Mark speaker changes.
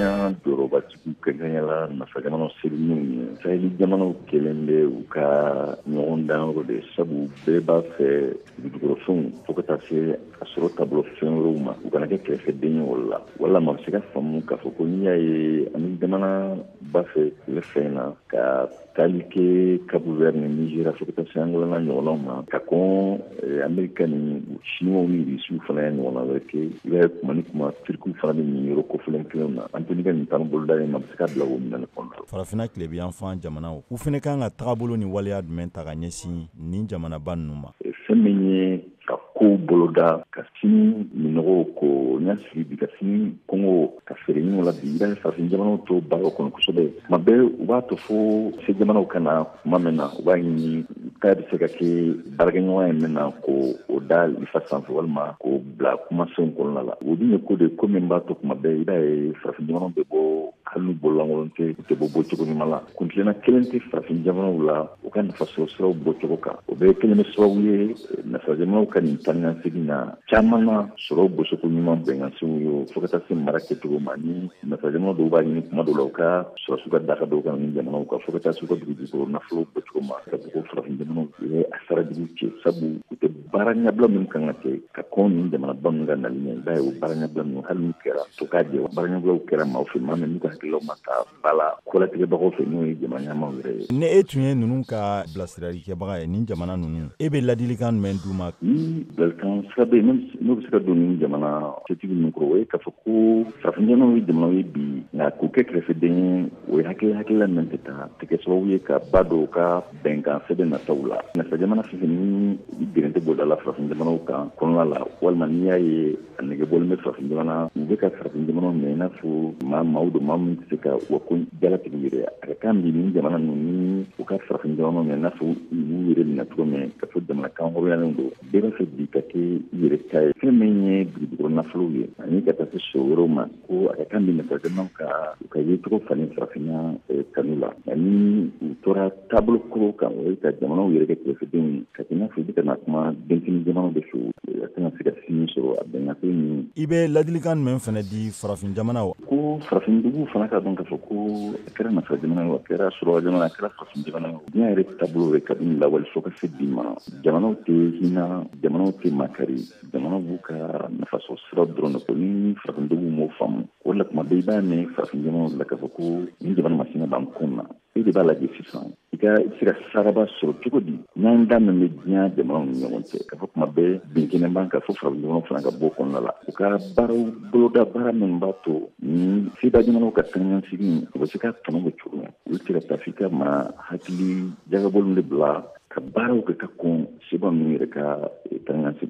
Speaker 1: Diɲɛ jɔyɔrɔbatigiw, kɛrɛnkɛrɛnnenya la nafa jamanaw seli minnu ye, Saheli jamanaw kɛlen bɛ u ka ɲɔgɔn danyɔrɔ de, sabu bɛɛ b'a fɛ dugujukɔrɔfɛnw fo ka taa se a sɔrɔ taabolo fɛn wɛrɛw ma, u kana kɛ kɛrɛfɛden ye o la. Wala ma bɛ se ka faamu k'a fɔ ko n'i y'a ye ani jamana b'a fɛ tile fɛn na ka taali kɛ Cap-Vert ni Nigeria fo ka taa se Angola n'a ɲɔgɔnnaw ma, ka kɔn Amerika ni Chinois ni Rusiw fana ye ɲɔgɔnna wɛrɛ kɛ, i b'a ye kuma ni kuma Turkiw fana bɛ nin yɔrɔ kofɔlen kelenw na. An ka nin tan boloda ye ma bɛ se ka bila o minɛn kɔnɔ.
Speaker 2: Farafinna tilebiyanfan jamanaw, u fana kan ka tagabolo ni waleya jumɛn ta ka ɲɛsin nin jamanaba ninnu ma?
Speaker 1: Fɛn min ye ka kow boloda ka sini minɔgɔw ko n y'a sigi bi, ka sini kɔngɔ ka feere ɲiniw la bi, i b'a ye farafin jamanaw to baaraw kɔnɔ kosɛbɛ. Tuma bɛɛ u b'a to fo se jamanaw ka na tuma min na, u b'a ɲini k'a bɛ se ka kɛ baarakɛɲɔgɔn ye min na, ko o da lifa sanfɛ walima k'o bila kumasenw kɔnɔna la. O dun ye ko de ko min b'a to tuma bɛɛ i b'a ye farafin jamanaw bɛ bɔ, hali n'u bololankolon tɛ, u tɛ bɔ bɔcogo ɲuman la. Kuntilenna kelen tɛ farafin jamanaw la u ka nafasɔrɔ siraw bɔcogo kan. O bɛɛ kelen bɛ sababu ye nafa jamanaw ka nin taa na caman na sɔrɔ gosiko ɲuman bɛnkansenw ye, fo ka taa se mara kɛcogo ma. Ni nafa jamanaw dɔw b'a ɲini kuma dɔw la u ka sɔrɔsiw ka daga dɔw kan ni jamanaw kan, fo ka taa se u ka dugujukɔrɔ nafolo bɔcogo ma, ka fɔ ko farafin jamanaw ye a sara jugu cɛ, sabu u tɛ baara ɲɛbila minnu kan ka kɛ ka kɔn nin jamanaba ninnu ka nali ɲɛ. I b'a ye o baara ɲɛbila ninnu, hali n'u kɛra to k'a jɛ, baara ɲɛbilaw kɛra maaw fɛ, maa min n'u ka hakililaw ma ta ba la kolatigɛbagaw fɛ, n'o ye jamana ɲɛmaaw yɛrɛ ye.
Speaker 2: Ni e tun ye ninnu ka bilasiralikɛbaga ye, nin jamana ninnu, e bɛ ladilikan jumɛn d'u ma?
Speaker 1: Ni ladilikan sira bɛ yen n'o bɛ se ka don nin jamana setigi ninnu kɔrɔ, o ye k'a fɔ ko farafin jamanaw ye jamanaw ye bi, nka k'u kɛ kɛrɛfɛden ye, o ye hakilila min tɛ taa tɛ kɛ sababu ye ka ba don u ka bɛnkan sɛbɛn nataw la. Nafa jamana fɛn fɛn ni gɛrɛntɛ tɛ bɔda la farafin jamanaw kan kɔnɔna la, walima n'i y'a ye a nege bɔlen bɛ farafin jamana, u bɛ ka farafin jamanaw minɛ i n'a fɔ maa maaw don, maa min tɛ se ka u ka ko jalatigɛ yɛrɛ. A ka kan bi nin jamana ninnu ni u ka farafin jamanaw minɛ i n'a fɔ u b'u yɛrɛ minɛ cogo min, ka fɔ jamana kan hɔrɔnyalen don. Bɛɛ b'a fɛ bi ka kɛ i yɛrɛ ta ye. Fɛn min ye dugujukɔrɔ nafolow ye ani ka taa se sɔrɔ wɛrɛw ma, ko a ka kan bi nafa jamanaw ka u ka yecogo falen farafinna kanu la, ani u tora taabolo kɔrɔw kan, o ye ka jamanaw yɛrɛ kɛ kɛrɛfɛdenw ye, ka kɛ i n'a fɔ i bɛ ka na kuma denmisɛnnin jamanaw de fɛ, a tɛna se ka sini sɔrɔ a bɛnkan min.
Speaker 2: I bɛ ladilikan jumɛn fana di farafin jamanaw?
Speaker 1: Ko farafin duguw fana ka dɔn k'a fɔ ko a kɛra nafa jamana ye, a kɛra sɔrɔ jamana, a kɛra farafin jamana ye, diɲɛ yɛrɛ taabolo bɛ kabini lawale fo ka se bi ma, jamanaw tɛ hinɛ, jamanaw tɛ makari, jamanaw b'u ka nafasɔrɔ sira dɔrɔn de kɔ. Ni farafin duguw m'o faamu, o de la tuma bɛɛ i b'a mɛn farafin jamanaw la k'a fɔ ko nin jamana masina b'an kun na. E de b'a lajɛ sisan, i ka i bɛ se ka saraba sɔrɔ cogo di n'an da min bɛ diɲɛ jamanaw ni ɲɔgɔn cɛ, k'a fɔ tuma bɛɛ bin kɛnɛ b'an kan, fo farafin jamanaw fana ka bɔ kɔnɔna la, u ka baaraw boloda, baara min b'a to ni seba jamanaw ka taaɲasegin u bɛ se ka tɔnɔ bɔ cogo min. Olu tɛ se ka taa f'i ka maa hakili jagabɔlen de bila ka baaraw kɛ ka kɔn seba ninnu yɛrɛ ka taaɲasegin.